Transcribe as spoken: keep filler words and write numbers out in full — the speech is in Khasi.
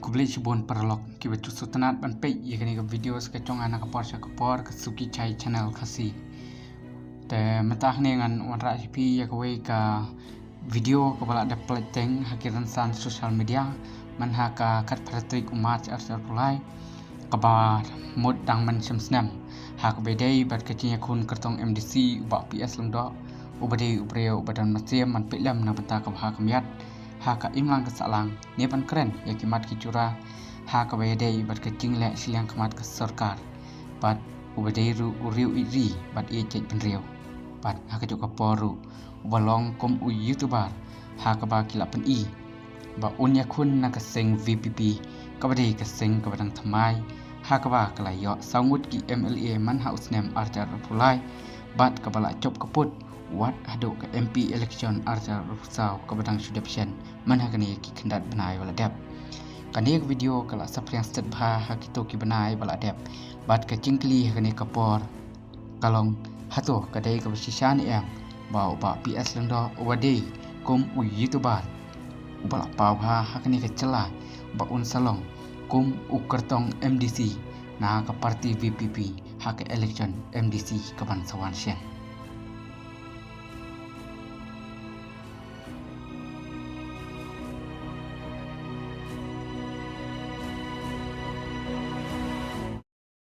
Khublei shibun paralok kiba ju sngewtynnat ban peit ïa kane ka video sa ka jong nga na ka por sha ka por ka Suki Chai Channel Khasi. Te mynta hangne ngan wanrah sha phi ïa kawei ka video kaba la dep pynlait teng ha ki rynsan social media man ha ka khatphra tarik u March arhajar arphew lai, kaba mut dang mynshim snem ha kaba ïadei bad ka jingïakhun kyrtong M D C u Bah P S Lyngdoh, uba dei u briew uba don mynsiem ban peit lem na bynta ka bha ka miat ha ka imlang ka sahlang ne ban kren ïa ki mat ki jura ha kaba ïadei bad ka jingleh shiliang khmat ka sorkar, bad uba dei ruh u riew ïeit ri bad ïeit jaitbynriew, bad ha kajuh ka por ruh uba long kum u YouTuber ha kaba ki la pyni ba un ïakhun na ka seng V P P, kaba dei ka seng kaba dang thymmai, ha kaba ka la ïoh saw ngut ki M L A man ha u snem arhajar arphew lai, bad kaba la jop ka pud wat haduh ka M P election arhajar arphew saw kaba dang shu dep shen man ha kane ki khyndiat bnai ba la dep. Kane ka video ka la saphriang stet bha ha kito ki bnai ba la dep, bad ka jingkylli ha kane ka por ka long, hato ka dei kaba shisha ne em ba u Bah P S Lyngdoh uba dei kum u YouTuber uba la paw bha ha kane ka jylla ba un sa long kum u kyrtong M D C na ka party V P P ha ka election M D C kaban sa wan shen.